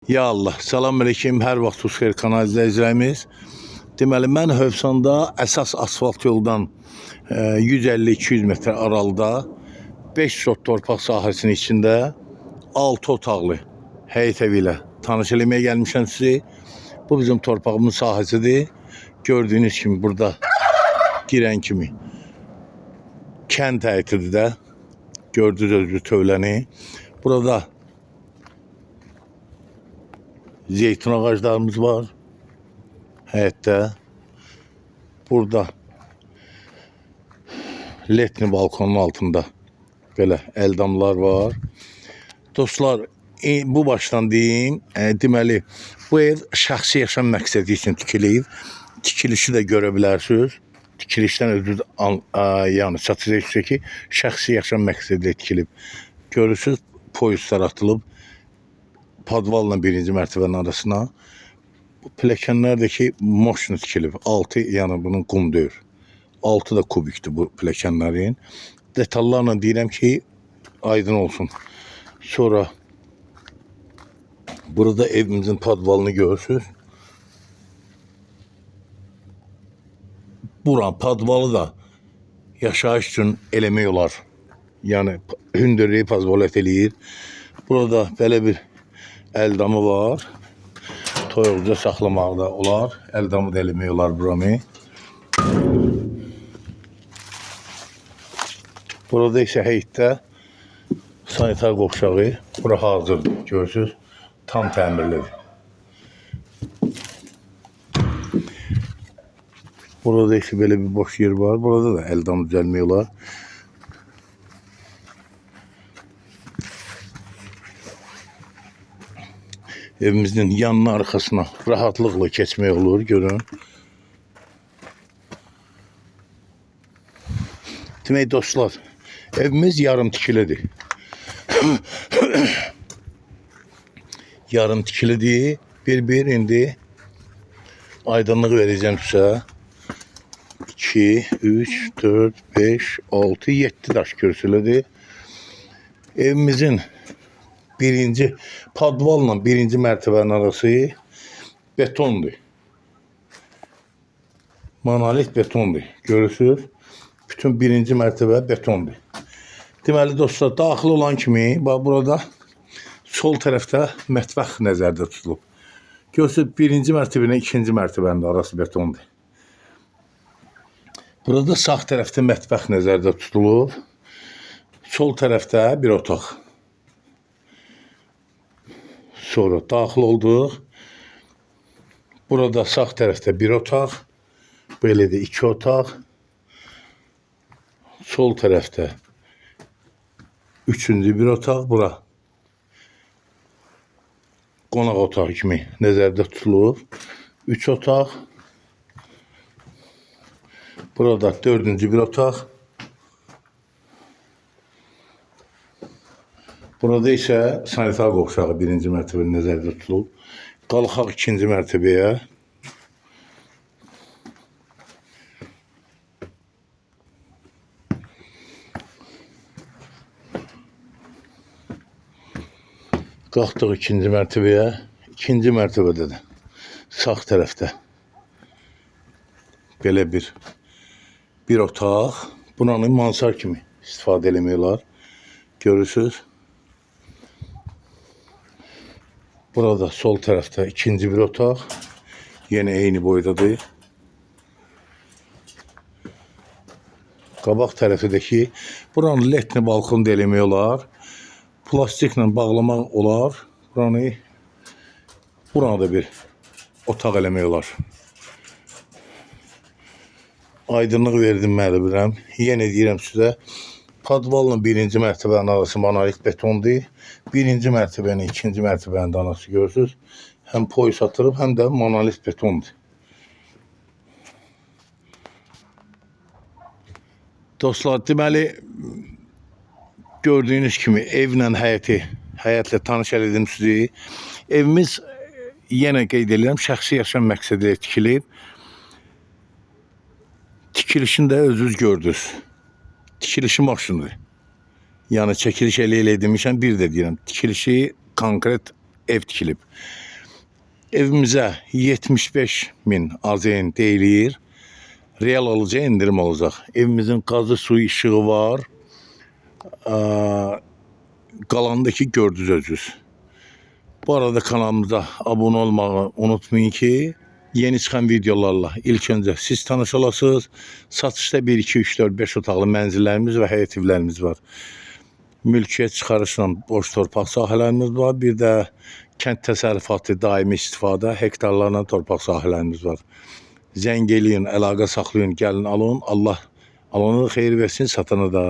Ya Allah, salam aleyküm, hər vaxtınız xeyir kanal izləyicilərimiz. Deməli, mən Hövsanda əsas asfalt yoldan 150-200 metr aralıda 5 sot torpaq sahəsinin içində 6 otaqlı həyət evi ilə tanış eləməyə gəlmişəm sizi. Bu bizim torpağımız sahəsidir. Gördüyünüz kimi burada girən kimi kənd həyətidir də. Gördünüz özünüz tövləni. Burada zeytin ağaclarımız var həyətdə. Burada letni balkonun altında belə əldamlar var. Dostlar, bu başdan deyim, deməli bu ev şəxsi yaşam məqsədi üçün tikilib. Tikilişi də görə bilərsiniz. Tikilişdən özünüz yəni çatacaqsınız ki, şəxsi yaşam məqsədi ilə tikilib. Görürsüz, poyuzlar atılıb padvalla birinci mərtəbənin arasına. Bu pilləkənlər də ki, moşnu tikilib. Altı, yəni bunun qum deyil. Altı da kubikdir bu pilləkənlərin. Detallarla deyirəm ki, aydın olsun. Sonra burada evimizin padvalını görürsünüz. Bura padvalı da yaşayış üçün eləmək olar. Yəni hündürlüyü pozvolet eləyir. Burada belə bir əldamı var. Toyuqca saxlamaq da olar. Əldamı da eləmək olar buranı. Burada isə heyətdə sanitar qovşağı. Bura hazırdır. Görürsünüz. Tam təmirlidir. Burada isə belə bir boş yer var. Burada da əldam düzəlmək olar. Evimizin yanına arkasına rahatlıkla keçmək olur, görün. Demək dostlar, evimiz yarım tikilidir. Yarım tikilidir. Bir-bir indi aydınlıq vereceğim sizə. 2, 3, 4, 5, 6, 7 daş kürsülüdür. Evimizin birinci padvalla birinci mərtəbənin arası betondur. Monolit betondur. Görürsünüz. Bütün birinci mərtəbə betondur. Deməli dostlar, daxil olan kimi bax burada sol tərəfdə mətbəx nəzərdə tutulub. Görürsünüz, birinci mərtəbə ilə ikinci mərtəbənin də arası betondur. Burada sağ tərəfdə mətbəx nəzərdə tutulub. Sol tərəfdə bir otaq. Sonra daxil olduq. Burada sağ tərəfdə bir otaq. Belə də iki otaq. Sol tərəfdə üçüncü bir otaq. Bura qonaq otağı kimi nəzərdə tutulub. Üç otaq. Burada dördüncü bir otaq. Burada isə sanitar qovşağı birinci mərtəbə nəzərdə tutulub. Qalxaq ikinci mərtəbəyə. Qalxdıq ikinci mərtəbəyə. İkinci mərtəbədə də sağ tərəfdə belə bir otaq. Buranı mansar kimi istifadə eləmək olar. Görürsünüz. Burada sol tərəfdə ikinci bir otaq. Yenə eyni boydadır. Qabaq tərəfidəki buranı letni balkon da eləmək olar. Plastiklə bağlamaq olar. Buranı da bir otaq eləmək olar. Aydınlıq verdim mən bilirəm. Yenə deyirəm sizə, padvalla birinci mərtəbənin arası monolit betondur. Birinci mərtəbənin, ikinci mərtəbənin də arası görürsünüz. Həm poyuz atılıb, həm də monolit betondur. Dostlar, deməli, gördüyünüz kimi evlə həyətlə tanış elədim sizi. Evimiz, yenə qeyd edirəm, şəxsi yaşam məqsədi ilə tikilib. Tikilişini də özünüz gördünüz. Tikilişi maşındır. Yəni çəkiliş elə-elə demişəm, bir də deyirəm. Tikilişi konkret ev tikilib. Evimizə 75 min AZN deyilir. Real alıcıya indirim olacaq. Evimizin qazı, suyu, işığı var. Qalandakı gördünüz özünüz. Bu arada kanalımıza abunə olmağı unutmayın ki, yeni çıxan videolarla ilk öncə siz tanış olasınız. Satışda 1, 2, 3, 4, 5 otaqlı mənzillərimiz və həyət evlərimiz var. Mülkiyyət çıxarışla boş torpaq sahələrimiz var. Bir də kənd təsərrüfatı daimi istifadə hektarlarla torpaq sahələrimiz var. Zəng eləyin, əlaqə saxlayın, gəlin alın. Allah alana da xeyir versin, satana da.